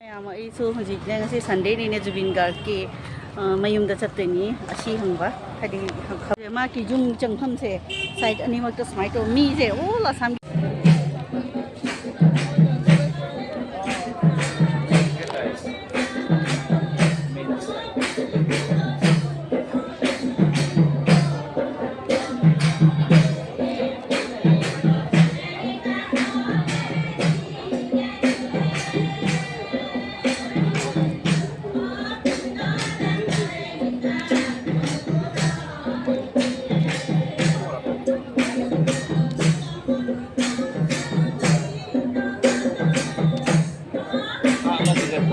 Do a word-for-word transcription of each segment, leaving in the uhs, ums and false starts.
ꯃꯌꯥꯝ, ꯑꯩꯁꯨ ꯍꯧꯖꯤꯛꯅꯦ, ꯉꯁꯤ ꯁꯟꯗꯦꯅꯤꯅ ꯖꯨꯕꯤꯟ ꯒꯥꯔꯒꯤ, ꯑ, ꯃꯌꯨꯝꯗ ꯆꯠꯇꯣꯏꯅꯤ꯫ ꯑꯁꯤ ꯍꯪꯕ, ꯍꯥꯏꯗꯤ, ꯃꯥꯒꯤ ꯌꯨꯝ ꯆꯪꯐꯝꯁꯦ ꯁꯥꯏꯠ ꯑꯅꯤꯃꯛꯇ ꯁꯨꯃꯥꯏꯅ ꯇꯧ, ꯃꯤꯁꯦ ꯑꯣꯜ ꯑꯁꯥꯝ꯫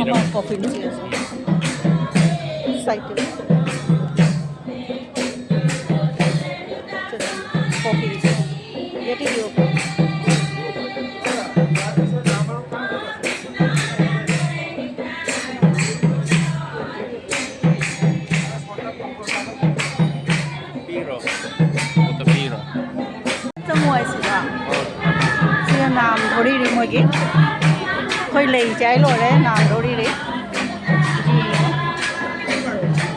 ꯑꯃ ꯀꯣꯐꯤ ꯃꯦꯆꯤꯟ ꯑꯁꯤ ꯁꯥꯏꯠꯇ꯫ Coffee machine. ꯌꯦꯇꯤ ꯌꯣ꯫ ꯄꯤꯔꯣ꯫ ꯑꯝꯇ ꯄꯤꯔꯣ꯫ ꯆꯪꯉꯣ ꯍꯥꯏꯁꯤꯗ꯫ ꯁꯤꯅ ꯅꯥꯝ ꯊꯧꯔꯤꯔꯤ ꯃꯣꯏꯒꯤ꯫ ꯑꯩꯈꯣꯏ ꯂꯩ ꯆꯥꯏ ꯂꯣꯏꯔꯦ, ꯅꯥꯝ ꯊꯧꯔꯤꯔꯤ꯫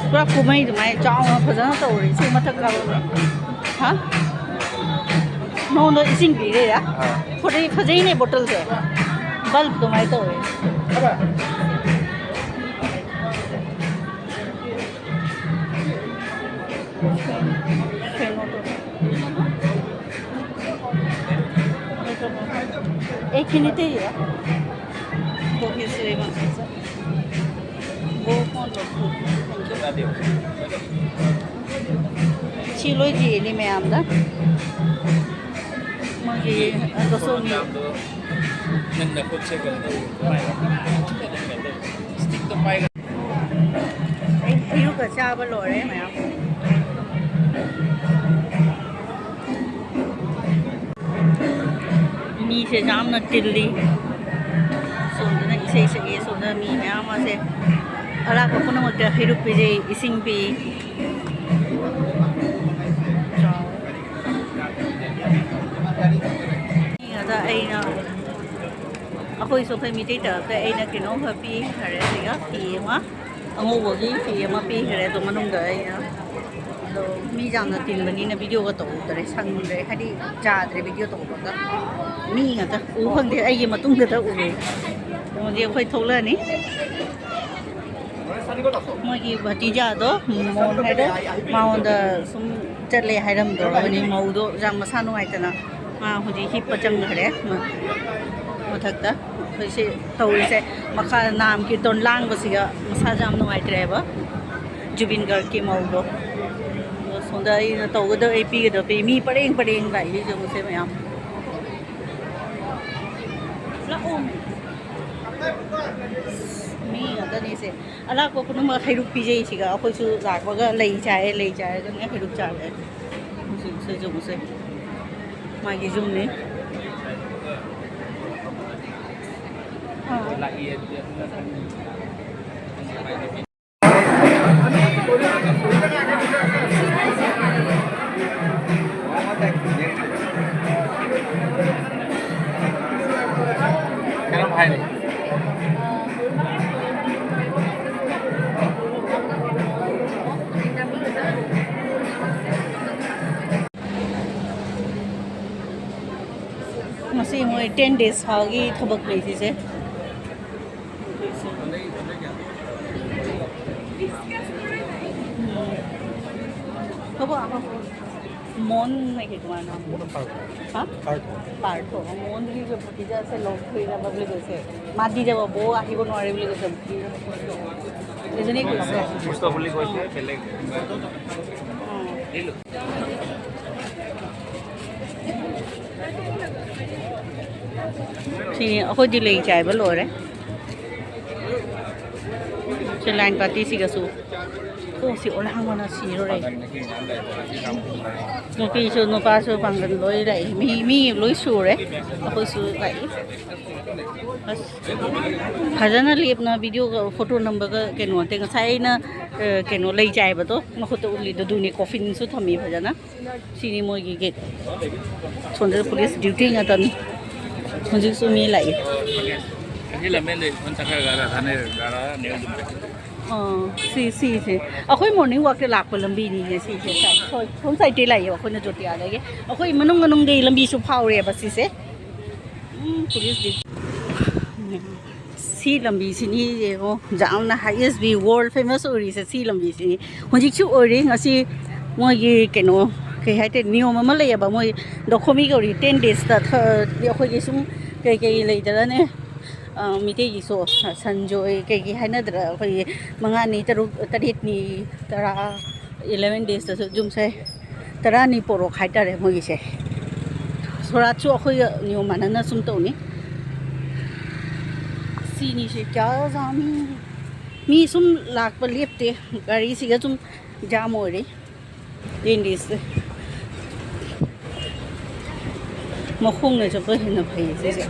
ꯄꯨꯔꯥ ꯀꯨꯝꯍꯩ ꯑꯗꯨꯃꯥꯏꯅ ꯆꯥꯎꯅ ꯐꯖꯅ ꯇꯧꯔꯤ꯫ ꯁꯤ ꯃꯊꯛ ꯀꯥꯕ꯫ ꯍꯥ? ꯅꯉꯣꯟꯗ ꯏꯁꯤꯡ ꯄꯤꯔꯦꯔꯥ? ꯑꯥ꯫ ꯐꯖꯩ-, ꯐꯖꯩꯅꯦ ꯕꯣꯇꯜꯁꯦ꯫ ꯕꯜꯕ ꯑꯗꯨꯃꯥꯏꯅ ꯇꯧꯋꯦ꯫ ꯀꯩꯅꯣꯗꯣ꯫ ꯑꯩ ꯈꯤꯅꯤꯇꯦ ꯌꯥ꯫ ꯀꯣꯐꯤ ꯁꯦ ꯃꯥ꯫ ꯒꯣ ꯐꯣꯟ ꯂꯣ꯫ ꯁꯤ ꯂꯣꯏ ꯌꯦꯜꯂꯤ ꯃꯌꯥꯝꯗ꯫ ꯃꯣꯏꯒꯤ ꯗꯣꯁꯣꯒꯤ꯫ ꯅꯪ ꯅꯈꯨꯠꯁꯦ ꯀꯩꯅꯣ ꯇꯧ-, ꯁ꯭ꯇꯤꯛꯇꯣ ꯄꯥꯏꯔꯒ꯫ ꯑꯩ ꯍꯩꯔꯨꯛꯀ ꯆꯥꯕ ꯂꯣꯏꯔꯦ ꯃꯌꯥꯝ꯫ ꯃꯤꯁꯦ ꯌꯥꯝꯅ ꯇꯤꯜꯂꯤ꯫ ꯁꯣꯝꯗꯅ ꯏꯁꯩ ꯁꯛꯏ, ꯁꯣꯝꯗꯅ ꯃꯤ ꯃꯌꯥꯝ ꯑꯃꯁꯦ ꯑꯔꯥꯛꯄ ꯄꯨꯝꯅꯃꯛꯇ ꯍꯩꯔꯨꯛ ꯄꯤꯖꯩ, ꯏꯁꯤꯡ ꯄꯤ꯫ ꯆꯥꯎ꯫ ꯑꯗ ꯑꯩꯅ ꯑꯩꯈꯣꯏꯁꯨ ꯑꯩꯈꯣꯏ ꯃꯤꯇꯩ ꯇꯔꯞꯇ ꯑꯩꯅ ꯀꯩꯅꯣꯝꯈꯛ ꯄꯤꯈ꯭ꯔꯦ꯫ ꯁꯤꯒ ꯐꯤ ꯑꯃ, ꯑꯉꯧꯕꯒꯤ ꯐꯤ ꯑꯃ ꯄꯤꯈ꯭ꯔꯦ꯫ ꯑꯗꯣ ꯃꯅꯨꯡꯗ ꯑꯩꯅ, ꯑꯗꯣ ꯃꯤ ꯌꯥꯝꯅ ꯇꯤꯟꯕꯅꯤꯅ ꯚꯤꯗꯤꯑꯣꯒ ꯇꯧꯗ꯭ꯔꯦ, ꯁꯪꯗ꯭ꯔꯦ, ꯍꯥꯏꯗꯤ ꯌꯥꯗ꯭ꯔꯦ ꯚꯤꯗꯤꯑꯣ ꯇꯧꯕꯒ꯫ ꯃꯤ ꯉꯥꯛꯇ ꯎ ꯐꯪꯗꯦ, ꯑꯩꯒꯤ ꯃꯇꯨꯡꯗꯇ ꯎꯔꯦ꯫ ꯑꯗꯨꯗꯤ ꯑꯩꯈꯣꯏ ꯊꯣꯛꯂꯛꯑꯅꯤ꯫ ꯃꯣꯏꯒꯤ ꯚꯇꯤꯖꯥꯗꯣ, ꯃꯣꯟ ꯍꯥꯏꯗꯣ, ꯃꯉꯣꯟꯗ ꯁꯨꯝ ꯆꯠꯂꯦ ꯍꯥꯏꯔꯝꯗꯧꯔꯕꯅꯤ꯫ ꯃꯧꯗꯣ ꯌꯥꯝ ꯃꯁꯥ ꯅꯨꯡꯉꯥꯏꯇꯅ ꯃꯥ ꯍꯧꯖꯤꯛ ꯍꯤꯞꯄ ꯆꯪꯈ꯭ꯔꯦ꯫ ꯃ-, ꯃꯊꯛꯇ ꯑꯩꯈꯣꯏꯁꯦ ꯇꯧꯔꯤꯁꯦ, ꯃꯈꯥ ꯅꯥꯝ ꯀꯤꯔꯇꯣꯟ ꯂꯥꯡꯕꯁꯤꯒ ꯃꯁꯥꯁꯨ ꯌꯥꯝ ꯅꯨꯡꯉꯥꯏꯇ꯭ꯔꯦꯕ ꯖꯨꯕꯤꯟ ꯒꯔꯒꯤ ꯃꯧꯗꯣ꯫ ꯑꯗꯣ ꯁꯣꯝꯗ ꯑꯩꯅ ꯇꯧꯒꯗꯕ, ꯑꯩ ꯄꯤꯒꯗꯕ ꯄꯤ꯫ ꯃꯤ ꯄꯔꯦꯡ ꯄꯔꯦꯡ ꯂꯥꯛꯏ ꯌꯦꯡꯉꯨꯁꯦ ꯃꯌꯥꯝ꯫ ꯂꯥꯛꯑꯣ꯫ ꯃꯤ ꯉꯥꯛꯇꯅꯤꯁꯦ꯫ ꯑꯂꯥꯛꯄ ꯄꯨꯝꯅꯃꯛ ꯍꯩꯔꯨꯛ ꯄꯤꯖꯩ ꯁꯤꯒ꯫ ꯑꯩꯈꯣꯏꯁꯨ ꯂꯥꯛꯄꯒ ꯂꯩ ꯆꯥꯏꯌꯦ, ꯂꯩ ꯆꯥꯏꯔꯒꯅꯦ ꯍꯩꯔꯨꯛ ꯆꯥꯔꯦ꯫ ꯁꯤ, ꯁꯤ ꯌꯦꯡꯉꯨꯁꯦ꯫ ꯃꯥꯒꯤ ꯌꯨꯝꯅꯤ꯫ ꯑꯥ꯫ ꯉꯁꯤ ꯃꯣꯏ ten days ꯐꯥꯎꯒꯤ ꯊꯕꯛ ꯂꯩ ꯁꯤꯁꯦ꯫ ꯎꯝ꯫ ꯊꯕꯛ ꯑꯃ ꯃꯣꯟ নেকি তোমাৰ নাম? ꯍা? পাৰ্থ। পাৰ্থ। মন বুলি যে ভতিজা আছে, লগ ধৰি যাবা বুলি কৈছে। মাতি যাব, বৌ আহিব নোৱাৰে বুলি কৈছে। এইজনী কৈছে। মুস্ত বুলি কৈছে, বেলেগ। ꯎꯝ꯫ ꯁꯤ ꯑꯩꯈꯣꯏꯗꯤ ꯂꯩ ꯆꯥꯏꯕ ꯂꯣꯏꯔꯦ꯫ ꯁꯤ line party ꯁꯤꯒꯁꯨ꯫ ꯀꯣꯛꯁꯤ ꯑꯣꯂꯥꯡꯕꯅ ꯁꯤꯔꯣꯔꯦ꯫ ꯅꯨꯄꯤꯁꯨ ꯅꯨꯄꯥꯁꯨ ꯄꯥꯡꯒꯜ ꯂꯣꯏ ꯂꯥꯛꯏ꯫ ꯃꯤ, ꯃꯤ ꯂꯣꯏ ꯁꯨꯔꯦ꯫ ꯑꯩꯈꯣꯏꯁꯨ ꯂꯥꯛꯏ꯫ ꯑꯁ, ꯐꯖꯅ ꯂꯦꯞꯅ ꯚꯤꯗꯤꯑꯣꯒ ꯐꯣꯇꯣ ꯅꯝꯕꯒ ꯀꯩꯅꯣ ꯅꯠꯇꯦ꯫ ꯉꯁꯥꯏ ꯑꯩꯅ, ꯑ, ꯀꯩꯅꯣ ꯂꯩ ꯆꯥꯏꯕꯗꯣ ꯃꯈꯨꯠꯇ ꯎꯠꯂꯤꯗꯣ ꯑꯗꯨꯅꯤ꯫ Coffinꯁꯨ ꯊꯝꯃꯤ ꯐꯖꯅ꯫ ꯁꯤꯅꯤ ꯃꯣꯏꯒꯤ gate꯫ ꯁꯣꯝꯗ police duty ꯉꯥꯛꯇꯅꯤ꯫ ꯍꯧꯖꯤꯛꯁꯨ ꯃꯤ ꯂꯥꯛꯏ꯫ ꯑꯣ, ꯈꯪꯉꯦ꯫ ꯑꯁꯤ ꯂꯝꯕꯦꯟꯗꯩ ꯐꯣꯟ ꯆꯠꯈ꯭ꯔꯒ ꯔꯥꯙꯥꯅ ꯒꯥꯔꯥ ꯅ꯭ꯌꯨ ꯖꯨꯝ꯫ ꯑꯣ, ꯁꯤ, ꯁꯤꯁꯦ ꯑꯩꯈꯣꯏ ꯃꯣꯔꯅꯤꯡ ꯋꯥꯛꯇ ꯂꯥꯛꯄ ꯂꯝꯕꯤꯅꯤꯅꯦ ꯁꯤꯁꯦ꯫ ꯁꯥꯏ-, ꯁꯣꯝ, ꯁꯣꯝ ꯁꯥꯏꯗꯇꯩ ꯂꯥꯛꯏꯕ ꯑꯩꯈꯣꯏꯅ ꯖꯣꯇꯤꯌꯥꯗꯒꯤ꯫ ꯑꯩꯈꯣꯏ ꯃꯅꯨꯡ ꯃꯅꯨꯡꯗꯒꯤ ꯂꯝꯕꯤꯁꯨ ꯐꯥꯎꯔꯦꯕ ꯁꯤꯁꯦ꯫ ꯎꯝ, ꯄꯨꯂꯤꯁ ꯗꯤ-, ꯁꯤ ꯂꯝꯕꯤꯁꯤꯅꯤ ꯌꯦꯡꯉꯣ, ꯌꯥꯝꯅ highest view, world famous ꯑꯣꯏꯔꯤꯁꯦ ꯁꯤ ꯂꯝꯕꯤꯁꯤꯅꯤ꯫ ꯍꯧꯖꯤꯛꯁꯨ ꯑꯣꯏꯔꯤ꯫ ꯉꯁꯤ ꯃꯣꯏꯒꯤ ꯀꯩꯅꯣ, ꯀꯩ ꯍꯥꯏꯇꯥꯔꯦ, ꯅꯤꯌꯣꯝ ꯑꯃ ꯂꯩꯌꯦꯕ, ꯃꯣꯏ ꯗꯣꯈꯣꯃꯤ ꯀꯧꯔꯤ, ten days ꯇ ꯊ-, ꯑꯩꯈꯣꯏꯒꯤ ꯁꯨꯝ ꯀꯩ ꯀꯩ ꯂꯩꯗꯅꯅꯦ, ꯑ, ꯃꯤꯇꯩꯒꯤꯁꯨ ꯁꯟꯖꯣꯏ ꯀꯩ ꯀꯩ ꯍꯥꯏꯅꯗ꯭ꯔꯥ, ꯑꯩꯈꯣꯏꯒꯤ ꯃꯉꯥꯅꯤ, ꯇꯔꯨꯛ, ꯇꯔꯦꯠꯅꯤ, ꯇꯔꯥ, eleven days ꯇꯁꯨ ꯌꯨꯝꯁꯦ ꯇꯔꯥꯅꯤ ꯄꯣꯔꯣꯛ ꯍꯥꯏꯇꯥꯔꯦ ꯃꯣꯏꯒꯤꯁꯦ꯫ ꯁꯣꯔꯥꯠꯁꯨ ꯑꯩꯈꯣꯏꯒ ꯅꯤꯌꯣꯝ ꯃꯥꯟꯅꯅ ꯁꯨꯝ ꯇꯧꯅꯤ꯫ ꯁꯤꯅꯤꯁꯦ ꯀꯌꯥ ꯖꯥꯝ, ꯃꯤ ꯁꯨꯝ ꯂꯥꯛꯄ ꯂꯦꯞꯇꯦ, ꯒꯥꯔꯤꯁꯤꯒ ꯁꯨꯝ ꯖꯥꯝ ꯑꯣꯏꯔꯤ꯫ ꯇꯦꯟꯗꯤꯁꯦ ꯃꯈꯣꯡꯅ ꯆꯠꯄ ꯍꯦꯟꯅ ꯐꯩ ꯁꯤꯁꯦ꯫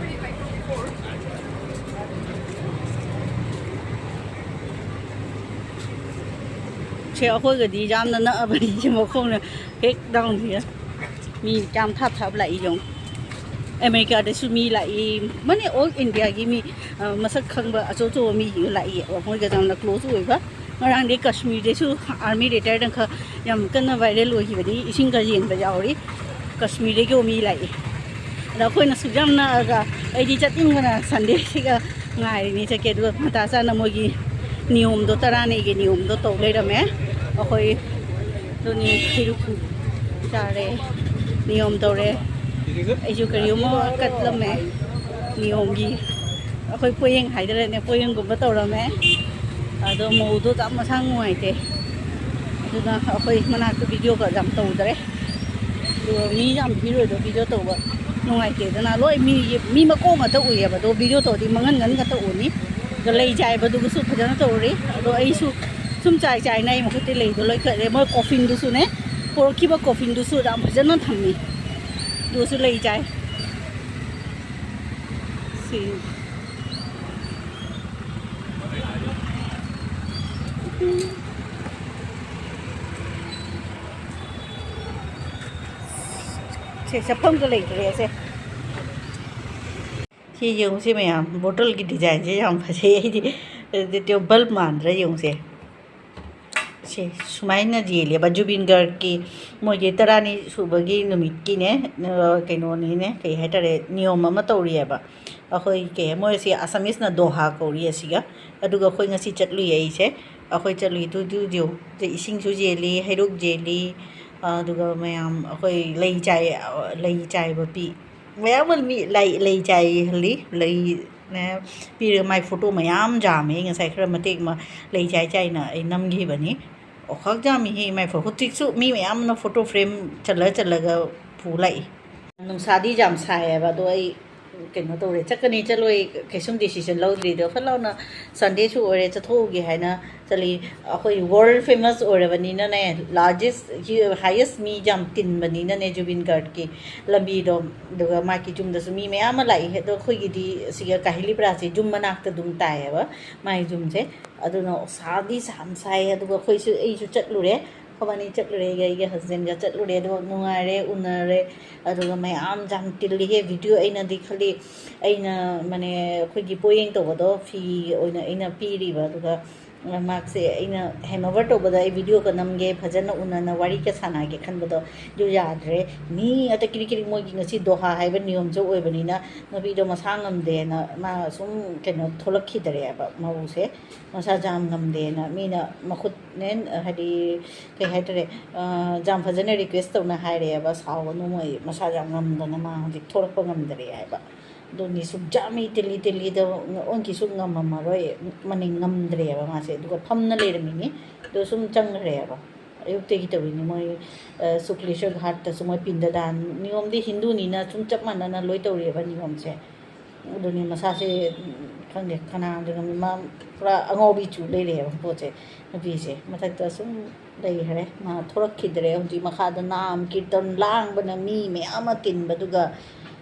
ꯁꯦ ꯑꯩꯈꯣꯏꯒꯗꯤ ꯌꯥꯝꯅ ꯅꯛꯑꯕꯅꯤ, ꯁꯤ ꯃꯈꯣꯡꯅ ꯍꯦꯛ ꯗꯥꯎꯟꯁꯤꯗ ꯃꯤ ꯀꯌꯥꯝ ꯊꯥꯞ ꯊꯥꯞ ꯂꯥꯛꯏ ꯌꯦꯡꯉꯨ꯫ ꯑꯃꯦꯔꯤꯀꯥꯗꯁꯨ ꯃꯤ ꯂꯥꯛꯏ, ꯃꯅꯤ ꯑꯣꯜ ꯏꯟꯗꯤꯌꯥꯒꯤ ꯃꯤ, ꯑ, ꯃꯁꯛ ꯈꯪꯕ ꯑꯆꯧ ꯑꯆꯧꯕ ꯃꯤꯁꯤꯡꯁꯨ ꯂꯥꯛꯏ꯫ ꯃꯣꯏꯒ ꯌꯥꯝꯅ ꯀ꯭ꯂꯣꯖ ꯑꯣꯏꯕ꯫ ꯉꯔꯥꯡꯗꯤ ꯀꯥꯁꯃꯤꯔꯗꯁꯨ ꯑꯥꯔꯃꯤ ꯔꯤꯇꯥꯌꯔꯗ ꯈꯔ ꯌꯥꯝ ꯀꯟꯅ ꯚꯥꯏꯔꯦꯜ ꯑꯣꯏꯈꯤꯕꯅꯤ, ꯏꯁꯤꯡꯒ ꯌꯦꯟꯕ ꯌꯥꯎꯔꯤ꯫ ꯀꯥꯁꯃꯤꯔꯗꯒꯤ ꯃꯤ ꯂꯥꯛꯏ꯫ ꯑꯗ ꯑꯩꯈꯣꯏꯅ ꯁꯨꯛ ꯌꯥꯝ ꯅꯛꯑꯒ ꯑꯩꯗꯤ ꯆꯠꯅꯤꯡꯕꯅ ꯁꯟꯗꯦꯁꯤꯒ ꯉꯥꯏꯔꯤꯅꯤ ꯆꯠꯀꯦ꯫ ꯑꯗꯨꯒ ꯃꯇꯥ ꯆꯥꯅ ꯃꯣꯏꯒꯤ ꯅꯤꯌꯣꯝꯗꯣ, ꯇꯔꯥꯅꯤꯒꯤ ꯅꯤꯌꯣꯝꯗꯣ ꯇꯧ ꯂꯩꯔꯝꯃꯦ꯫ ꯑꯩꯈꯣꯏ ꯑꯗꯨꯅꯤ ꯍꯩꯔꯨꯛ ꯆꯥꯔꯦ, ꯅꯤꯌꯣꯝ ꯇꯧꯔꯦ꯫ ꯑꯩꯁꯨ ꯀꯔꯤꯒꯨꯝꯕ ꯀꯠꯂꯝꯃꯦ ꯅꯤꯌꯣꯝꯒꯤ꯫ ꯑꯩꯈꯣꯏ ꯄꯣꯌꯦꯡ ꯍꯥꯏꯗꯔꯅꯦ, ꯄꯣꯌꯦꯡꯒꯨꯝꯕ ꯇꯧꯔꯝꯃꯦ꯫ ꯑꯗꯣ ꯃꯧꯗꯣ ꯌꯥꯝ ꯃꯁꯥ ꯅꯨꯡꯉꯥꯏꯇꯦ, ꯑꯗꯨꯅ ꯑꯩꯈꯣꯏ ꯃꯅꯥꯛꯇ ꯚꯤꯗꯤꯑꯣꯒ ꯌꯥꯝ ꯇꯧꯗꯔꯦ꯫ ꯑꯗꯨꯒ ꯃꯤ ꯌꯥꯝ ꯚꯤꯔ ꯑꯣꯏꯗꯣ ꯚꯤꯗꯤꯑꯣ ꯇꯧꯕ ꯅꯨꯡꯉꯥꯏꯇꯦꯗꯅ꯫ ꯂꯣꯏ ꯃꯤ, ꯃꯤ ꯃꯀꯣꯛ ꯉꯥꯛꯇ ꯎꯏꯌꯦꯕ꯫ ꯑꯗꯣ ꯚꯤꯗꯤꯑꯣ ꯇꯧꯔꯗꯤ ꯃꯉꯟ ꯉꯟ ꯉꯥꯛꯇ ꯎꯅꯤ꯫ ꯑꯗꯣ ꯂꯩ ꯆꯥꯏꯕꯗꯨꯒꯁꯨ ꯐꯖꯅ ꯇꯧꯔꯤ꯫ ꯑꯗꯣ ꯑꯩꯁꯨ ꯁꯨꯝ ꯆꯥꯏ ꯆꯥꯏꯅ ꯑꯩ ꯃꯈꯨꯠꯇꯤ ꯂꯩꯗꯣ ꯂꯣꯏ ꯀꯠꯂꯦ꯫ ꯃꯣꯏ ꯀꯣꯐꯤꯟꯗꯨꯁꯨꯅꯦ, ꯄꯣꯔꯛꯈꯤꯕ ꯀꯣꯐꯤꯟꯗꯨꯁꯨ ꯌꯥꯝ ꯐꯖꯅ ꯊꯝꯃꯤ꯫ ꯑꯗꯨꯁꯨ ꯂꯩ ꯆꯥꯏ꯫ ꯁꯤ꯫ ꯁꯦ, ꯆꯠꯐꯝꯒ ꯂꯩꯇ꯭ꯔꯦ ꯑꯁꯦ꯫ ꯁꯤ ꯌꯦꯡꯉꯨꯁꯦ ꯃꯌꯥꯝ, ꯕꯣꯇꯜꯒꯤ ꯗꯤꯖꯥꯏꯟꯁꯦ ꯌꯥꯝ ꯐꯖꯩ꯫ ꯑꯩꯗꯤ ꯇ꯭ꯌꯨꯕ ꯕꯜꯕ ꯃꯥꯟꯗ꯭ꯔꯥ ꯌꯦꯡꯉꯨꯁꯦ꯫ ꯁꯦ ꯁꯨꯃꯥꯏꯅ ꯌꯦꯜꯂꯦꯕ ꯖꯨꯕꯤꯟ ꯒꯥꯔꯗꯀꯤ, ꯃꯣꯏꯒꯤ ꯇꯔꯥꯅꯤ ꯁꯨꯕꯒꯤ ꯅꯨꯃꯤꯠꯀꯤꯅꯦ, ꯑ, ꯀꯩꯅꯣꯅꯤꯅꯦ, ꯀꯩ ꯍꯥꯏꯇꯥꯔꯦ, ꯅꯤꯌꯣꯝ ꯑꯃ ꯇꯧꯔꯤꯑꯕ꯫ ꯑꯩꯈꯣꯏ ꯀꯩ, ꯃꯣꯏꯁꯦ ꯑꯁꯥꯃꯤꯁꯅ ꯗꯣꯍꯥ ꯀꯧꯔꯤ ꯑꯁꯤꯒ꯫ ꯑꯗꯨꯒ ꯑꯩꯈꯣꯏ ꯉꯁꯤ ꯆꯠꯂꯨꯏ ꯑꯩꯁꯦ꯫ ꯑꯩꯈꯣꯏ ꯆꯠꯂꯨꯏ ꯇꯨ ꯇꯨ ꯌꯦꯡꯉꯨ꯫ ꯏꯁꯤꯡꯁꯨ ꯌꯦꯜꯂꯤ, ꯍꯩꯔꯨꯛ ꯌꯦꯜꯂꯤ, ꯑꯗꯨꯒ ꯃꯌꯥꯝ ꯑꯩꯈꯣꯏ ꯂꯩ ꯆꯥꯏ, ꯂꯩ ꯆꯥꯏꯕ ꯄꯤ꯫ ꯃꯌꯥꯝ ꯑꯃ ꯃꯤ ꯂꯩ, ꯂꯩ ꯆꯥꯏꯍꯜꯂꯤ, ꯂꯩ ꯃꯌꯥꯝ ꯄꯤꯔꯒ ꯃꯥꯏ ꯐꯣꯇꯣ ꯃꯌꯥꯝ ꯌꯥꯝꯃꯦ꯫ ꯉꯁꯥꯏ ꯈꯔ ꯃꯇꯦꯛ ꯑꯃ ꯂꯩ ꯆꯥꯏ ꯆꯥꯏꯅ ꯑꯩ ꯅꯝꯈꯤꯕꯅꯤ꯫ ꯑꯣꯈꯥꯛ ꯌꯥꯝꯃꯤꯍꯦ ꯃꯥꯏ ꯐꯣꯇꯣ꯫ ꯍꯧꯖꯤꯛꯁꯨ ꯃꯤ ꯃꯌꯥꯝꯅ ꯐꯣꯇꯣ ꯐ꯭ꯔꯦꯝ ꯆꯜꯂ ꯆꯜꯂꯒ ꯄꯨ ꯂꯥꯛꯏ꯫ ꯅꯨꯡꯁꯥꯗꯤ ꯌꯥꯝ ꯁꯥꯏꯌꯦꯕ, ꯑꯗꯣ ꯑꯩ ꯀꯩꯅꯣ ꯇꯧꯔꯦ, ꯆꯠꯀꯅꯤ ꯆꯠꯂꯣꯏ ꯀꯩꯁꯨꯝ ꯗꯤꯁꯤꯖꯟ ꯂꯧꯗ꯭ꯔꯤ꯫ ꯑꯗꯣ ꯐꯠ ꯂꯥꯎꯅ ꯁꯟꯗꯦꯁꯨ ꯑꯣꯏꯔꯦ, ꯆꯠꯊꯣꯛꯎꯒꯦ ꯍꯥꯏꯅ ꯆꯠꯂꯤ꯫ ꯑꯩꯈꯣꯏ ꯋꯥꯔꯜ ꯐꯦꯃꯁ ꯑꯣꯏꯔꯕꯅꯤꯅꯅꯦ, ꯂꯥꯔꯖꯦꯁ, ꯍꯥꯏꯌꯦꯁ ꯃꯤ ꯌꯥꯝ ꯇꯤꯟꯕꯅꯤꯅꯅꯦ ꯖꯨꯕꯤꯟ ꯒꯥꯔꯗꯀꯤ ꯂꯝꯕꯤꯗꯣ, ꯑꯗꯨꯒ ꯃꯥꯒꯤ ꯌꯨꯝꯗꯁꯨ ꯃꯤ ꯃꯌꯥꯝ ꯑꯃ ꯂꯥꯛꯏ꯫ ꯑꯗꯣ ꯑꯩꯈꯣꯏꯒꯤꯗꯤ ꯁꯤꯒ ꯀꯥꯍꯤꯂꯤ ꯄꯔꯥꯁꯦ ꯌꯨꯝ ꯃꯅꯥꯛꯇ ꯑꯗꯨꯝ ꯇꯥꯏꯌꯦꯕ ꯃꯥꯒꯤ ꯌꯨꯝꯁꯦ꯫ ꯑꯗꯨꯅ ꯁꯥꯗꯤ ꯁꯥꯝ ꯁꯥꯏ, ꯑꯗꯨꯒ ꯑꯩꯈꯣꯏꯁꯨ, ꯑꯩꯁꯨ ꯆꯠꯂꯨꯔꯦ, ꯑꯩꯈꯣꯏꯕꯥꯅꯤ ꯆꯠꯂꯨꯔꯦ, ꯑꯩꯒ ꯑꯩꯒꯤ ꯍꯁꯕꯦꯟꯒ ꯆꯠꯂꯨꯔꯦ꯫ ꯑꯗꯨꯒ ꯅꯨꯡꯉꯥꯏꯔꯦ, ꯎꯅꯔꯦ꯫ ꯑꯗꯨꯒ ꯃꯌꯥꯝ ꯌꯥꯝ ꯇꯤꯜꯂꯤꯍꯦ꯫ ꯚꯤꯗꯤꯑꯣ ꯑꯩꯅꯗꯤ ꯈꯜꯂꯤ, ꯑꯩꯅ ꯃꯥꯅꯦ ꯑꯩꯈꯣꯏꯒꯤ ꯄꯣꯌꯦꯡ ꯇꯧꯕꯗꯣ ꯐꯤ ꯑꯣꯏꯅ ꯑꯩꯅ ꯄꯤꯔꯤꯕ꯫ ꯑꯗꯨꯒ ꯃꯥꯛꯁꯦ ꯑꯩꯅ ꯍꯦꯟ ꯑꯣꯚꯔ ꯇꯧꯕꯗ ꯑꯩ ꯚꯤꯗꯤꯑꯣꯒ ꯅꯝꯒꯦ, ꯐꯖꯅ ꯎꯅꯅ ꯋꯥꯔꯤꯒ ꯁꯥꯟꯅꯒꯦ ꯈꯟꯕꯗꯣ ꯑꯗꯨ ꯌꯥꯗ꯭ꯔꯦ꯫ ꯃꯤ ꯑꯇ ꯀꯤꯔꯤ ꯀꯤꯔꯤ, ꯃꯣꯏꯒꯤ ꯉꯁꯤ ꯗꯣꯍꯥ ꯍꯥꯏꯕ ꯅꯤꯌꯣꯝꯁꯨ ꯑꯣꯏꯕꯅꯤꯅ ꯅꯨꯄꯤꯗꯣ ꯃꯁꯥ ꯉꯝꯗꯦꯅ ꯃꯥ ꯁꯨꯝ ꯀꯩꯅꯣ ꯊꯣꯛꯂꯛꯈꯤꯗ꯭ꯔꯦꯕ ꯃꯧꯁꯦ꯫ ꯃꯁꯥꯁꯦ ꯌꯥꯝ ꯉꯝꯗꯦꯅ ꯃꯤꯅ ꯃꯈꯨꯠꯅꯦ, ꯍꯥꯏꯗꯤ ꯀꯩ ꯍꯥꯏꯇꯥꯔꯦ, ꯑ, ꯌꯥꯝ ꯐꯖꯅ ꯔꯤꯀ꯭ꯋꯦꯁ ꯇꯧꯅ ꯍꯥꯏꯔꯛꯑꯦꯕ, "ꯁꯥꯎꯒꯅꯨ, ꯃꯣꯏ ꯃꯁꯥꯁꯦ ꯌꯥꯝ ꯉꯝꯗꯅ ꯃꯥ ꯍꯧꯖꯤꯛ ꯊꯣꯛꯂꯛꯄ ꯉꯝꯗꯔꯦ" ꯍꯥꯏꯕ꯫ ꯑꯗꯨꯅꯤ ꯁꯨꯛ ꯌꯥꯝꯃꯤ ꯇꯤꯜꯂꯤ ꯇꯤꯜꯂꯤꯗ ꯑꯣꯟꯈꯤꯁꯨ ꯉꯝꯃꯝꯃꯔꯣꯏ, ꯃꯅꯤꯡ ꯉꯝꯗ꯭ꯔꯦꯕ ꯃꯥꯁꯦ꯫ ꯑꯗꯨꯒ ꯐꯝꯅ ꯂꯩꯔꯝꯃꯤꯅꯤ, ꯑꯗꯣ ꯁꯨꯝ ꯆꯪꯈ꯭ꯔꯦꯕ꯫ ꯑꯌꯨꯛꯇꯒꯤ ꯇꯧꯔꯤꯅꯤ ꯃꯣꯏ, ꯑ, ꯁꯨꯀ꯭ꯂꯦꯁ꯭ꯋꯔ ꯘꯥꯠꯇꯁꯨ ꯃꯣꯏ ꯄꯤꯟꯗ ꯗꯥꯟ, ꯅꯤꯌꯣꯝꯗꯤ ꯍꯤꯟꯗꯨꯅꯤꯅ ꯁꯨꯝ ꯆꯞ ꯃꯥꯟꯅꯅ ꯂꯣꯏ ꯇꯧꯔꯤꯑꯕ ꯅꯤꯌꯣꯝꯁꯦ꯫ ꯑꯗꯨꯅꯤ ꯃꯁꯥꯁꯦ, ꯎꯝ, ꯈꯪꯗꯦ, ꯀꯅꯥꯗꯅꯣ ꯃꯥ ꯄꯨꯔꯥ ꯑꯉꯥꯎꯕꯤ ꯆꯨ ꯂꯩꯔꯦꯕ ꯄꯣꯠꯁꯦ꯫ ꯅꯨꯄꯤꯁꯦ ꯃꯊꯛꯇ ꯁꯨꯝ ꯂꯩꯈ꯭ꯔꯦ, ꯃꯥ ꯊꯣꯛꯂꯛꯈꯤꯗ꯭ꯔꯦ꯫ ꯍꯧꯖꯤꯛ ꯃꯈꯥꯗ ꯅꯥꯝ ꯀꯤꯔꯇꯟ ꯂꯥꯡꯕꯅ ꯃꯤ ꯃꯌꯥꯝ ꯑꯃ ꯇꯤꯟꯕꯗꯨꯒ,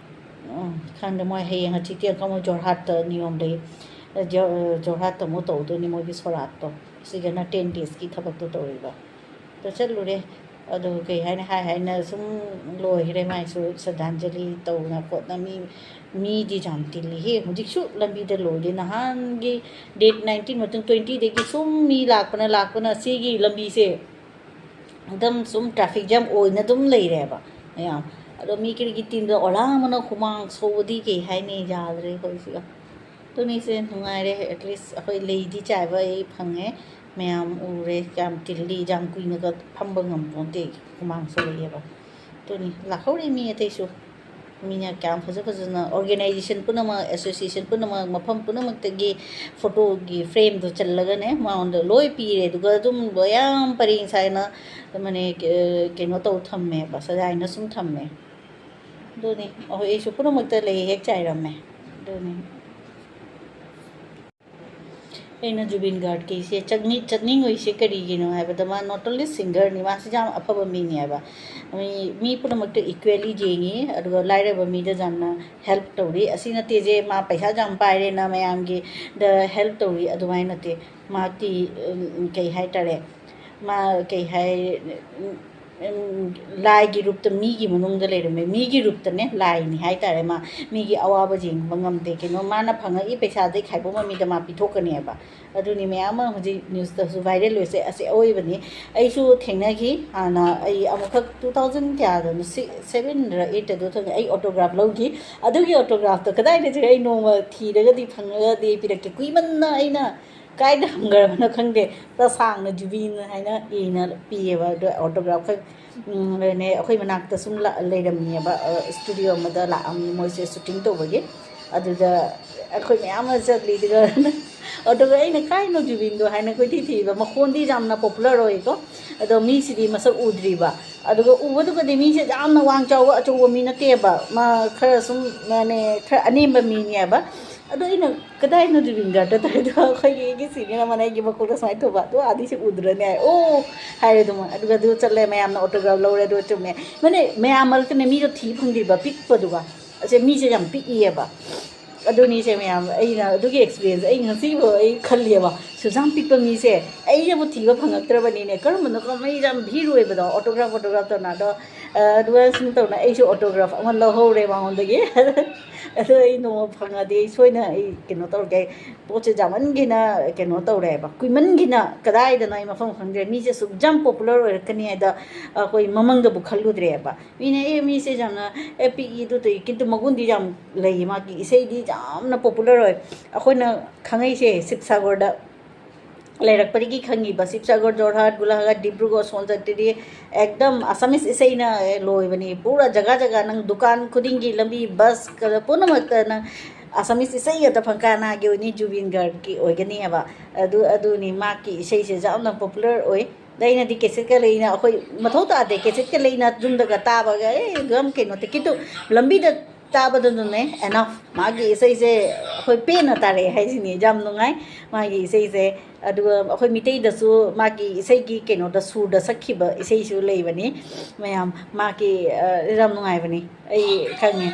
ꯎꯝ, ꯈꯪꯗꯦ, ꯃꯣꯏ ꯍꯌꯦꯡ ꯍꯪꯆꯤꯠꯇꯤ ꯑꯃꯨꯛ ꯃꯣꯏ ꯖꯣꯔꯍꯥꯠꯇ ꯅꯤꯌꯣꯝ ꯂꯩ꯫ ꯖꯣ-, ꯖꯣꯔꯍꯥꯠꯇ ꯑꯃꯨꯛ ꯇꯧꯗꯣꯏꯅꯤ ꯃꯣꯏꯒꯤ ꯁꯣꯔꯥꯠꯇꯣ꯫ ꯁꯤꯗꯅ ꯇꯦꯟ ꯗꯦꯖꯀꯤ ꯊꯕꯛꯇꯣ ꯇꯧꯔꯤꯕ꯫ ꯑꯗꯣ ꯆꯠꯂꯨꯔꯦ꯫ ꯑꯗꯨ ꯀꯩ ꯍꯥꯏꯅꯤ, ꯍꯥꯏ ꯍꯥꯏꯅ ꯁꯨꯝ ꯂꯣꯏꯈ꯭ꯔꯦ꯫ ꯃꯥꯏꯁꯨ ꯁ꯭ꯔꯗꯥꯟꯖꯂꯤ ꯇꯧꯗꯅ ꯈꯣꯠꯅ ꯃꯤ, ꯃꯤꯗꯤ ꯌꯥꯝ ꯇꯤꯜꯂꯤꯍꯦ꯫ ꯍꯧꯖꯤꯛꯁꯨ ꯂꯝꯕꯤꯗ ꯂꯣꯏꯗꯦ꯫ ꯅꯍꯥꯟꯒꯤ date nineteen ꯃꯇꯨꯡ twenty ꯗꯒꯤ ꯁꯨꯝ ꯃꯤ ꯂꯥꯛꯄꯅ ꯂꯥꯛꯄꯅ ꯁꯤꯒꯤ ꯂꯝꯕꯤꯁꯦ ꯑꯗꯨꯝ ꯁꯨꯝ traffic jam ꯑꯣꯏꯅ ꯑꯗꯨꯝ ꯂꯩꯔꯦꯕ ꯃꯌꯥꯝ꯫ ꯑꯗꯣ ꯃꯤ ꯀꯔꯤꯒꯤ ꯇꯤꯟꯗ ꯑꯣꯂꯥꯡꯕꯅ ꯍꯨꯃꯥꯡ ꯁꯧꯕꯗꯤ ꯀꯩ ꯍꯥꯏꯅꯤ, ꯌꯥꯗ꯭ꯔꯦ ꯑꯩꯈꯣꯏꯁꯨ꯫ ꯑꯗꯨꯅꯤꯁꯦ ꯅꯨꯡꯉꯥꯏꯔꯦ, at least ꯑꯩꯈꯣꯏ ꯂꯩꯗꯤ ꯆꯥꯏꯕ ꯑꯩ ꯐꯪꯉꯦ꯫ ꯃꯌꯥꯝ ꯎꯔꯦ, ꯌꯥꯝ ꯇꯤꯜꯂꯤ, ꯌꯥꯝ ꯀꯨꯏꯅꯒ ꯐꯝꯕ ꯉꯝꯄꯣꯟꯇꯦ, ꯍꯨꯃꯥꯡ ꯁꯧꯔꯛꯑꯦꯕ꯫ ꯑꯗꯨꯅꯤ ꯂꯥꯛꯍꯧꯔꯤ ꯃꯤ ꯑꯇꯩꯁꯨ꯫ ꯃꯤꯅ ꯀꯌꯥꯝ ꯐꯖ ꯐꯖꯅ organization ꯄꯨꯝꯅꯃꯛ, association ꯄꯨꯝꯅꯃꯛ, ꯃꯐꯝ ꯄꯨꯝꯅꯃꯛꯇꯒꯤ ꯐꯣꯇꯣꯒꯤ frameꯗꯣ ꯆꯜꯂꯒꯅꯦ ꯃꯉꯣꯟꯗ ꯂꯣꯏ ꯄꯤꯔꯦ꯫ ꯑꯗꯨꯒ ꯑꯗꯨꯝ ꯂꯣꯏ ꯌꯥꯝ ꯄꯔꯦꯡ ꯁꯥꯏꯅ ꯑꯃꯅꯦ, ꯀꯩꯅꯣ ꯇꯧ ꯊꯝꯃꯦꯕ, ꯁꯖꯥꯏꯅ ꯁꯨꯝ ꯊꯝꯃꯦ꯫ ꯑꯗꯨꯅꯤ ꯑꯩꯈꯣꯏ, ꯑꯩꯁꯨ ꯄꯨꯝꯅꯃꯛꯇ ꯂꯩ ꯍꯦꯛ ꯆꯥꯏꯔꯝꯃꯦ꯫ ꯑꯗꯨꯅꯤ꯫ ꯑꯩꯅ ꯖꯨꯕꯤꯟ ꯒꯥꯔꯗꯀꯤꯁꯦ ꯆꯠꯅꯤ-, ꯆꯠꯅꯤꯡꯉꯣꯏꯁꯦ ꯀꯔꯤꯒꯤꯅꯣ ꯍꯥꯏꯕꯗ, ꯃꯥ notorious singerꯅꯤ, ꯃꯥꯁꯤ ꯌꯥꯝ ꯑꯐꯕ ꯃꯤꯅꯦ ꯍꯥꯏꯕ꯫ ꯃꯤ, ꯃꯤ ꯄꯨꯝꯅꯃꯛꯇ equally ꯌꯦꯡꯉꯤ, ꯑꯗꯨꯒ ꯂꯥꯏꯔꯕ ꯃꯤꯗ ꯌꯥꯝꯅ help ꯇꯧꯔꯤ꯫ ꯑꯁꯤ ꯅꯠꯇꯦ ꯖꯦ ꯃꯥ ꯄꯩꯁꯥ ꯌꯥꯝ ꯄꯥꯏꯔꯦꯅ ꯃꯌꯥꯝꯒꯤꯗ help ꯇꯧꯔꯤ, ꯑꯗꯨꯃꯥꯏꯅ ꯅꯠꯇꯦ꯫ ꯃꯥꯗꯤ, ꯎꯝ, ꯀꯩ ꯍꯥꯏꯇꯥꯔꯦ, ꯃꯥ ꯀꯩ ꯍꯥꯏ, ꯎꯝ, ꯂꯥꯏꯒꯤ ꯔꯨꯞꯇ ꯃꯤꯒꯤ ꯃꯅꯨꯡꯗ ꯂꯩꯔꯝꯃꯦ, ꯃꯤꯒꯤ ꯔꯨꯞꯇꯅꯦ, ꯂꯥꯏꯅꯤ ꯍꯥꯏꯇꯥꯔꯦ꯫ ꯃꯥ ꯃꯤꯒꯤ ꯑꯋꯥꯕ ꯌꯦꯡꯕ ꯉꯝꯗꯦ꯫ ꯀꯩꯅꯣ, ꯃꯥꯅ ꯐꯪꯉꯛꯏ ꯄꯩꯁꯥꯗꯩ ꯈꯥꯏꯕꯣꯛ ꯃꯃꯤꯗ ꯃꯥ ꯄꯤꯊꯣꯛꯀꯅꯦꯕ꯫ ꯑꯗꯨꯅꯤ ꯃꯌꯥꯝ ꯑꯃ ꯍꯧꯖꯤꯛ newsꯇꯁꯨ viral ꯑꯣꯏꯁꯦ, ꯑꯁꯤ ꯑꯑꯣꯏꯕꯅꯤ꯫ ꯑꯩꯁꯨ ꯊꯦꯡꯅꯈꯤ ꯍꯥꯟꯅ, ꯑꯩ ꯑꯃꯨꯛꯈꯛ two thousand ꯀꯌꯥꯗꯅꯣ, six, sevenꯔ eightꯇꯗꯣ ꯊꯦꯡꯅꯩ, ꯑꯩ autograph ꯂꯧꯈꯤ꯫ ꯑꯗꯨꯒꯤ autographꯇꯣ ꯀꯗꯥꯏꯗ ꯆꯠꯈ꯭ꯔꯦ? ꯑꯩ ꯅꯣꯡꯃ ꯊꯤꯔꯒꯗꯤ ꯐꯪꯉꯒꯗꯤ ꯄꯤꯔꯛꯀꯦ꯫ ꯀꯨꯏꯃꯟꯅ ꯑꯩꯅ ꯀꯥꯏꯗ ꯊꯝꯈ꯭ꯔꯕꯅꯣ ꯈꯪꯗꯦ꯫ ꯈꯔ ꯁꯥꯡꯅ ꯖꯨꯕꯤꯟ ꯍꯥꯏꯅ ꯏꯅ ꯄꯤꯌꯦꯕ꯫ ꯑꯗꯣ autograph ꯈꯛ, ꯎꯝ, ꯅꯦ, ꯑꯩꯈꯣꯏ ꯃꯅꯥꯛꯇ ꯁꯨꯝ ꯂꯥ-, ꯂꯩꯔꯝꯃꯤꯑꯕ, ꯑ, studio ꯑꯃꯗ ꯂꯥꯛꯑꯝꯃꯤ ꯃꯣꯏꯁꯦ shooting ꯇꯧꯕꯒꯤ꯫ ꯑꯗꯨꯗ ꯑꯩꯈꯣꯏ ꯃꯌꯥꯝ ꯑꯃ ꯆꯠꯂꯤ꯫ ꯑꯗꯨꯒ, ꯑꯗꯨꯒ ꯑꯩꯅ "ꯀꯥꯏꯅꯣ ꯖꯨꯕꯤꯟꯗꯣ?" ꯍꯥꯏꯅ ꯀꯣꯏꯊꯤ ꯊꯤꯕ꯫ ꯃꯈꯣꯟꯗꯤ ꯌꯥꯝꯅ popular ꯑꯣꯏꯀꯣ, ꯑꯗꯣ ꯃꯤꯁꯤꯗꯤ ꯃꯁꯛ ꯎꯗ꯭ꯔꯤꯕ꯫ ꯑꯗꯨꯒ ꯎꯕꯗꯨꯒꯗꯤ ꯃꯤꯁꯦ ꯌꯥꯝꯅ ꯋꯥꯡ ꯆꯥꯎꯕ ꯑꯆꯧꯕ ꯃꯤ ꯅꯠꯇꯦꯕ, ꯃꯥ ꯈꯔ ꯁꯨꯝ, ꯃꯥꯅꯦ, ꯈꯔ ꯑꯅꯦꯝꯕ ꯃꯤꯅꯦꯕ꯫ ꯑꯗꯣ ꯑꯩꯅ "ꯀꯗꯥꯏꯅꯣ ꯖꯨꯕꯤꯟ ꯒꯥꯔꯗ ꯇꯧꯔꯤꯗꯣ?" ꯑꯩꯈꯣꯏꯒꯤ ꯑꯩꯒꯤ senior ꯑꯃꯅ ꯑꯩꯒꯤ ꯃꯀꯣꯛꯇ ꯁꯨꯃꯥꯏꯅ ꯇꯧꯕ, "ꯑꯗꯣ ꯑꯥꯗꯤ ꯁꯤ ꯎꯗ꯭ꯔꯅꯦ ꯍꯥꯏ?" "ꯑꯣ" ꯍꯥꯏꯔꯦ ꯑꯗꯨꯃ꯫ ꯑꯗꯨꯒ ꯑꯗꯨ ꯆꯠꯂꯦ, ꯃꯌꯥꯝꯅ autograph ꯂꯧꯔꯦ, ꯑꯗꯨ ꯆꯨꯝꯃꯦ꯫ ꯃꯥꯅꯦ, ꯃꯌꯥꯝ ꯃꯔꯛꯇꯅꯦ ꯃꯤꯗꯣ ꯊꯤ ꯐꯪꯗ꯭ꯔꯤꯕ, ꯄꯤꯛꯄꯗꯨꯒ꯫ ꯑꯁꯦ ꯃꯤꯁꯦ ꯌꯥꯝ ꯄꯤꯛꯏꯌꯦꯕ꯫ ꯑꯗꯨꯅꯤꯁꯦ ꯃꯌꯥꯝ, ꯑꯩꯅ ꯑꯗꯨꯒꯤ experience ꯑꯩ ꯉꯁꯤꯐꯥꯎ ꯑꯩ ꯈꯜꯂꯤꯑꯕ, ꯁꯨꯖꯥꯝ ꯄꯤꯛꯄ ꯃꯤꯁꯦ ꯑꯩꯁꯤꯕꯨ ꯊꯤꯕ ꯐꯪꯉꯛꯇ꯭ꯔꯕꯅꯤꯅꯦ꯫ ꯀꯔꯝꯕꯅꯣ ꯈꯪ-, ꯃꯩ ꯌꯥꯝ ꯚꯤꯔ ꯑꯣꯏꯕꯗꯣ, autograph autograph ꯇꯧꯅ꯫ ꯑꯗꯣ, ꯑ, ꯑꯗꯨꯒ ꯁꯨꯝ ꯇꯧꯅ ꯑꯩꯁꯨ autograph ꯑꯃ ꯂꯧꯍꯧꯔꯦ ꯃꯉꯣꯟꯗꯒꯤ꯫ ꯑꯗꯣ ꯑꯩ ꯅꯣꯡꯃ ꯐꯪꯉꯗꯤ ꯑꯩ ꯁꯣꯏꯅ ꯑꯩ ꯀꯩꯅꯣ ꯇꯧꯔꯒꯦ꯫ ꯄꯣꯠꯁꯦ ꯌꯥꯝꯃꯟꯒꯤꯅ ꯀꯩꯅꯣ ꯇꯧꯔꯦꯕ, ꯀꯨꯏꯃꯟꯒꯤꯅ ꯀꯗꯥꯏꯗꯅꯣ ꯑꯩ ꯃꯐꯝ ꯈꯪꯗ꯭ꯔꯦ꯫ ꯃꯤꯁꯦ ꯑꯁꯨꯛ ꯌꯥꯝ popular ꯑꯣꯏꯔꯛꯀꯅꯤ ꯍꯥꯏꯗ ꯑꯩꯈꯣꯏ ꯃꯃꯪꯗꯕꯨ ꯈꯜꯂꯨꯗ꯭ꯔꯦꯕ꯫ ꯃꯤꯅ, "ꯑꯦ, ꯃꯤꯁꯦ ꯌꯥꯝꯅ, ꯑꯦ, ꯄꯤꯛꯏ, ꯑꯗꯨ ꯇꯧꯏ", ꯀꯤꯟꯇꯨ ꯃꯒꯨꯟꯗꯤ ꯌꯥꯝ ꯂꯩꯌꯦ꯫ ꯃꯥꯒꯤ ꯏꯁꯩꯗꯤ ꯌꯥꯝꯅ popular ꯑꯣꯏ꯫ ꯑꯩꯈꯣꯏꯅ ꯈꯪꯉꯛꯏꯁꯦ ꯁꯤꯕꯁꯥꯒꯔꯗ ꯂꯩꯔꯛꯄꯗꯒꯤ ꯈꯪꯉꯤꯕ꯫ ꯁꯤꯕꯁꯥꯒꯔ, ꯖꯣꯔꯍꯥꯠ, ꯒꯣꯂꯥꯘꯥꯠ, ꯗꯤꯕ꯭ꯔꯨꯒꯔ, ꯁꯣꯟꯖꯠꯇꯗꯤ ꯑꯦꯛꯗꯝ ꯑꯁꯥꯃꯤꯁ ꯏꯁꯩꯅ ꯂꯣꯏꯕꯅꯤ꯫ ꯄꯨꯔꯥ ꯖꯒꯥ ꯖꯒꯥ, ꯅꯪ ꯗꯨꯀꯥꯟ ꯈꯨꯗꯤꯡꯒꯤ, ꯂꯝꯕꯤ, ꯕꯁ, ꯀꯗ-, ꯄꯨꯝꯅꯃꯛꯇ ꯅꯪ ꯑꯁꯥꯃꯤꯁ ꯏꯁꯩ ꯉꯥꯛꯇ ꯐꯪꯀꯥꯟꯅꯒꯤ ꯑꯣꯏꯅꯤ, ꯖꯨꯕꯤꯟ ꯒꯥꯔꯒꯤ ꯑꯣꯏꯒꯅꯤ ꯍꯥꯏꯕ꯫ ꯑꯗꯨ, ꯑꯗꯨꯅꯤ ꯃꯥꯒꯤ ꯏꯁꯩꯁꯦ ꯌꯥꯝꯅ popular ꯑꯣꯏ꯫ ꯑꯗ ꯑꯩꯅꯗꯤ ꯀꯦꯁꯦꯠꯀ ꯂꯩꯅ, ꯑꯩꯈꯣꯏ ꯃꯊꯧ ꯇꯥꯗꯦ ꯀꯦꯁꯦꯠꯀ ꯂꯩꯅ ꯌꯨꯝꯗꯒ ꯇꯥꯕꯒ, ꯑꯦ, ꯑꯗꯨ ꯌꯥꯝ ꯀꯩꯅꯣ ꯇꯧ-, ꯀꯤꯟꯇꯨ ꯂꯝꯕꯤꯗ ꯇꯥꯕꯗꯨꯅꯅꯦ enough꯫ ꯃꯥꯒꯤ ꯏꯁꯩꯁꯦ ꯑꯩꯈꯣꯏ ꯄꯦꯟꯅ ꯇꯥꯔꯛꯑꯦ ꯍꯥꯏꯁꯤꯅꯤ꯫ ꯌꯥꯝ ꯅꯨꯡꯉꯥꯏ ꯃꯥꯒꯤ ꯏꯁꯩꯁꯦ꯫ ꯑꯗꯨꯒ ꯑꯩꯈꯣꯏ ꯃꯤꯇꯩꯗꯁꯨ ꯃꯥꯒꯤ ꯏꯁꯩꯒꯤ ꯀꯩꯅꯣꯗ, ꯁꯨꯔꯗ ꯁꯛꯈꯤꯕ ꯏꯁꯩꯁꯨ ꯂꯩꯕꯅꯤ ꯃꯌꯥꯝ꯫ ꯃꯥꯒꯤ, ꯑ, ꯌꯥꯝ ꯅꯨꯡꯉꯥꯏꯕꯅꯤ, ꯑꯩ ꯈꯪꯉꯦ꯫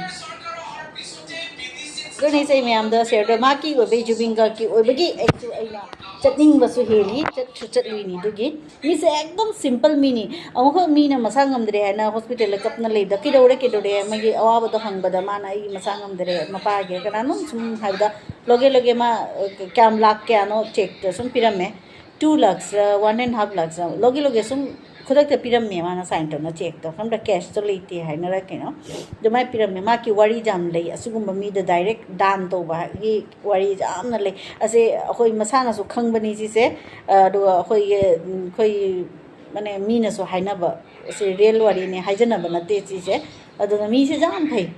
ꯑꯗꯨꯅ ꯏꯁꯩ ꯃꯌꯥꯝꯗ share ꯇꯧ-, ꯃꯥꯒꯤ ꯑꯣꯏꯕꯒꯤ, ꯖꯨꯕꯤꯟ ꯒꯥꯔꯒꯀꯤ ꯑꯣꯏꯕꯒꯤ ꯑꯩꯁꯨ, ꯑꯩꯅ ꯆꯠꯅꯤꯡꯕꯁꯨ ꯍꯦꯜꯂꯤ, ꯆꯠꯁꯨ ꯆꯠꯂꯨꯏꯅꯤ꯫ ꯑꯗꯨꯒꯤ ꯃꯤꯁꯦ ꯑꯦꯛꯗꯝ simple ꯃꯤꯅꯤ꯫ ꯑꯃꯨꯛꯈꯛ ꯃꯤꯅ ꯃꯁꯥ ꯉꯝꯗ꯭ꯔꯦ ꯍꯥꯏꯅ ꯍꯣꯁꯄꯤꯇꯥꯜꯗ ꯀꯞꯅ ꯂꯩꯕꯗ, "ꯀꯩꯗꯧꯔꯦ, ꯀꯩꯗꯧꯔꯦ?" ꯃꯥꯒꯤ ꯑꯋꯥꯕꯗꯣ ꯍꯪꯕꯗ, ꯃꯥꯅ, "ꯑꯩ ꯃꯁꯥ ꯉꯝꯗ꯭ꯔꯦ, ꯃꯄꯥꯒꯤ ꯀꯅꯥꯅꯣꯝ ꯁꯨꯝ ꯍꯥꯏꯕꯗ, ꯂꯣꯒꯦ ꯂꯣꯒꯦ ꯃꯥ, ꯑ, ꯀꯌꯥꯝ ꯂꯥꯛ ꯀꯌꯥꯅꯣ ꯆꯦꯛꯇ ꯁꯨꯝ ꯄꯤꯔꯝꯃꯦ꯫ Two lakhs, one and half lakhs, ꯂꯣꯒꯦ ꯂꯣꯒꯦ ꯁꯨꯝ ꯈꯨꯗꯛꯇ ꯄꯤꯔꯝꯃꯦ꯫ ꯃꯥꯅ ꯁꯥꯏꯟ ꯇꯧꯅ ꯆꯦꯛꯇꯣ, ꯈꯪꯕ꯭ꯔꯥ? ꯀꯦꯁꯇꯣ ꯂꯩꯇꯦ ꯍꯥꯏꯅꯔ ꯀꯩꯅꯣ, ꯑꯗꯨꯃꯥꯏꯅ ꯄꯤꯔꯝꯃꯦ꯫ ꯃꯥꯒꯤ ꯋꯥꯔꯤꯁꯦ ꯌꯥꯝ ꯂꯩ꯫ ꯑꯁꯤꯒꯨꯝꯕ ꯃꯤꯗ ꯗꯥꯏꯔꯦꯛ ꯗꯥꯟ ꯇꯧꯕꯒꯤ ꯋꯥꯔꯤꯁꯦ ꯌꯥꯝꯅ ꯂꯩ꯫ ꯑꯁꯦ ꯑꯩꯈꯣꯏ ꯃꯁꯥꯅꯁꯨ ꯈꯪꯕꯅꯤ ꯁꯤꯁꯦ꯫ ꯑꯗꯨꯒ ꯑꯩꯈꯣꯏꯒꯤ, ꯑꯩꯈꯣꯏ, ꯃꯥꯅꯦ, ꯃꯤꯅꯁꯨ ꯍꯥꯏꯅꯕ, ꯑꯁꯤ ꯔꯤꯌꯦꯜ ꯋꯥꯔꯤꯅꯦ, ꯍꯥꯏꯖꯅꯕ ꯅꯠꯇꯦ ꯁꯤꯁꯦ꯫ ꯑꯗꯨꯅ ꯃꯤꯁꯦ ꯌꯥꯝ ꯐꯩ,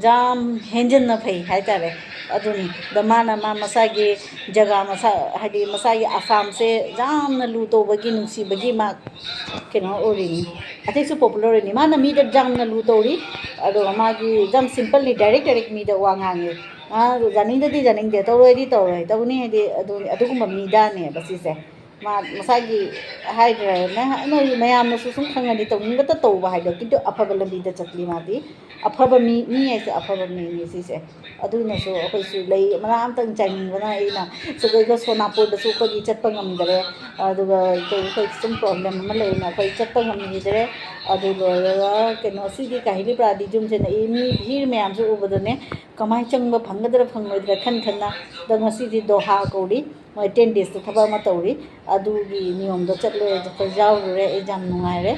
ꯌꯥꯝ ꯍꯦꯟꯖꯟꯅ ꯐꯩ ꯍꯥꯏꯇꯥꯔꯦ꯫ ꯑꯗꯨꯅꯤ꯫ ꯑꯗ ꯃꯥꯅ ꯃꯥ ꯃꯁꯥꯒꯤ ꯖꯒꯥ, ꯃꯁꯥ, ꯍꯥꯏꯗꯤ ꯃꯁꯥꯒꯤ ꯑꯁꯥꯝꯁꯦ ꯌꯥꯝꯅ ꯂꯨ ꯇꯧꯕꯒꯤ, ꯅꯨꯡꯁꯤꯕꯒꯤ ꯃꯥ ꯀꯩꯅꯣ ꯑꯣꯏꯔꯤꯅꯤ, ꯑꯇꯩꯁꯨ popular ꯑꯣꯏꯔꯤꯅꯤ꯫ ꯃꯥꯅ ꯃꯤꯗ ꯌꯥꯝꯅ ꯂꯨ ꯇꯧꯔꯤ, ꯑꯗꯨꯒ ꯃꯥꯒꯤ ꯌꯥꯝ simpleꯅꯤ, direct direct ꯃꯤꯗ ꯋꯥ ꯉꯥꯡꯉꯤ꯫ ꯃꯥ ꯌꯥꯅꯤꯡꯗꯗꯤ ꯌꯥꯅꯤꯡꯗꯦ, ꯇꯧꯔꯣꯏꯗꯤ ꯇꯧꯔꯣꯏ, ꯇꯧꯅꯤ ꯍꯥꯏꯗꯤ ꯑꯗꯨ, ꯑꯗꯨꯒꯨꯝꯕ ꯃꯤꯗꯥꯅꯦꯕ ꯁꯤꯁꯦ꯫ ꯃꯥ ꯃꯁꯥꯒꯤ ꯍꯥꯏꯗ꯭ꯔꯦ, ꯅꯣꯏ ꯃꯌꯥꯝꯅꯁꯨ ꯁꯨꯝ ꯈꯪꯉꯅꯤ, ꯇꯧꯅꯤꯡꯕꯇ ꯇꯧꯕ ꯍꯥꯏꯗꯣ, ꯀꯤꯟꯇꯨ ꯑꯐꯕ ꯂꯝꯕꯤꯗ ꯆꯠꯂꯤ ꯃꯥꯗꯤ꯫ ꯑꯐꯕ ꯃꯤ, ꯃꯤ ꯍꯥꯏꯁꯦ ꯑꯐꯕ ꯃꯤꯅꯤ ꯁꯤꯁꯦ꯫ ꯑꯗꯨꯅꯁꯨ ꯑꯩꯈꯣꯏꯁꯨ ꯂꯩ ꯃꯅꯥ ꯑꯃꯇꯪ ꯆꯥꯏꯅꯤꯡꯕꯅ ꯑꯩꯅ ꯁꯤꯗꯩꯗ ꯁꯣꯅꯥꯄꯨꯔꯗꯁꯨ ꯑꯩꯈꯣꯏꯒꯤ ꯆꯠꯄ ꯉꯝꯗꯔꯦ꯫ ꯑꯗꯨꯒ ꯀꯩ, ꯑꯩꯈꯣꯏ ꯁꯨꯝ ꯄ꯭ꯔꯣꯕ꯭ꯂꯦꯝ ꯑꯃ ꯂꯩꯅ ꯑꯩꯈꯣꯏ ꯆꯠꯄ ꯉꯝꯈꯤꯗ꯭ꯔꯦ꯫ ꯑꯗꯨ ꯂꯣꯏꯔꯒ ꯀꯩꯅꯣ ꯁꯤꯗꯤ ꯀꯥꯍꯤꯂꯤ ꯄꯔꯥꯗꯤ ꯌꯨꯝꯁꯤꯅ ꯑꯩ ꯃꯤ ꯚꯤꯔ ꯃꯌꯥꯝꯁꯨ ꯎꯕꯗꯅꯦ ꯀꯃꯥꯏꯅ ꯆꯪꯕ ꯐꯪꯒꯗ꯭ꯔꯥ ꯐꯪꯂꯣꯏꯗ꯭ꯔꯥ ꯈꯟ ꯈꯟꯅ ꯑꯗꯣ ꯉꯁꯤꯗꯤ ꯗꯣꯍꯥ ꯀꯧꯔꯤ꯫ ꯃꯣꯏ ꯇꯦꯟ ꯗꯦꯖꯇ ꯊꯕꯛ ꯑꯃ ꯇꯧꯔꯤ꯫ ꯑꯗꯨꯒꯤ ꯅꯤꯌꯣꯝꯗꯣ ꯆꯠꯂꯨꯔꯦ, ꯑꯩꯈꯣꯏ ꯌꯥꯎꯔꯨꯔꯦ꯫ ꯑꯩ ꯌꯥꯝ ꯅꯨꯡꯉꯥꯏꯔꯦ꯫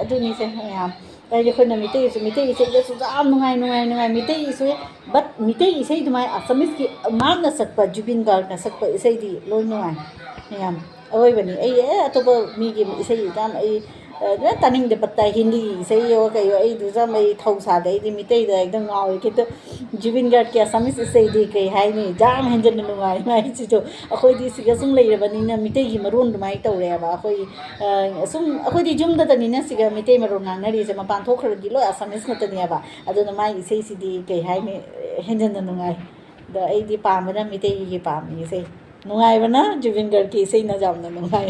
ꯑꯗꯨꯅꯤꯁꯦ ꯃꯌꯥꯝ꯫ ꯍꯥꯏꯗꯤ ꯑꯩꯈꯣꯏꯅ ꯃꯤꯇꯩꯒꯤꯁꯨ, ꯃꯤꯇꯩ ꯏꯁꯩꯗꯁꯨ ꯌꯥꯝ ꯅꯨꯡꯉꯥꯏ, ꯅꯨꯡꯉꯥꯏ, ꯅꯨꯡꯉꯥꯏ꯫ ꯃꯤꯇꯩ ꯏꯁꯩ, but ꯃꯤꯇꯩ ꯏꯁꯩ ꯑꯗꯨꯃꯥꯏꯅ ꯑꯁꯥꯃꯤꯁꯀꯤ ꯃꯍꯥꯛꯅ ꯁꯛꯄ, ꯖꯨꯕꯤꯟ ꯒꯥꯔꯒꯅ ꯁꯛꯄ ꯏꯁꯩꯗꯤ ꯂꯣꯏ ꯅꯨꯡꯉꯥꯏ ꯃꯌꯥꯝ꯫ ꯑꯋꯣꯏꯕꯅꯤ꯫ ꯑꯩ ꯑꯦ ꯑꯇꯣꯞꯄ ꯃꯤꯒꯤ ꯏꯁꯩ ꯌꯥꯝ ꯑꯩ, ꯑ, ꯂꯣꯏ ꯇꯥꯅꯤꯡꯗꯦ꯫ ꯄꯠꯇ ꯍꯤꯟꯗꯤꯒꯤ ꯏꯁꯩ ꯑꯣ ꯀꯩ ꯑꯣ ꯑꯩꯗꯨꯁꯨ ꯌꯥꯝ ꯑꯩ ꯊꯧ ꯁꯥꯗꯦ꯫ ꯑꯩꯗꯤ ꯃꯤꯇꯩꯗ ꯍꯦꯛꯇ ꯉꯥꯎꯋꯦ꯫ ꯈꯤꯇ ꯖꯨꯕꯤꯟ ꯒꯥꯔꯒꯀꯤ ꯑꯁꯥꯃꯤꯁ ꯏꯁꯩꯗꯤ ꯀꯩ ꯍꯥꯏꯅꯤ, ꯌꯥꯝ ꯍꯦꯟꯖꯟꯅ ꯅꯨꯡꯉꯥꯏ ꯃꯥꯏꯁꯤꯁꯨ꯫ ꯑꯩꯈꯣꯏꯗꯤ ꯁꯤꯒ ꯁꯨꯝ ꯂꯩꯔꯕꯅꯤꯅ ꯃꯤꯇꯩꯒꯤ ꯃꯔꯣꯟ ꯑꯗꯨꯃꯥꯏꯅ ꯇꯧꯔꯦꯕ꯫ ꯑꯩꯈꯣꯏ, ꯑ, ꯁꯨꯝ ꯑꯩꯈꯣꯏꯗꯤ ꯌꯨꯝꯗꯇꯅꯤꯅ ꯁꯤꯒ ꯃꯤꯇꯩ ꯃꯔꯣꯟ ꯉꯥꯡꯅꯔꯤꯁꯦ, ꯃꯄꯥꯟ ꯊꯣꯛꯈ꯭ꯔꯗꯤ ꯂꯣꯏ ꯑꯁꯥꯃꯤꯁ ꯉꯥꯛꯇꯅꯦꯕ꯫ ꯑꯗꯨꯅ ꯃꯥꯏ ꯏꯁꯩꯁꯤꯗꯤ ꯀꯩ ꯍꯥꯏꯅꯤ, ꯍꯦꯟꯖꯟꯅ ꯅꯨꯡꯉꯥꯏ꯫ ꯑꯗꯣ ꯑꯩꯗꯤ ꯄꯥꯝꯕꯅ ꯃꯤꯇꯩꯒꯤ ꯄꯥꯝꯃꯤ ꯏꯁꯩ꯫ ꯅꯨꯡꯉꯥꯏꯕꯅ ꯖꯨꯕꯤꯟ ꯒꯥꯔꯒꯀꯤ ꯏꯁꯩꯅ ꯌꯥꯝꯅ ꯅꯨꯡꯉꯥꯏ꯫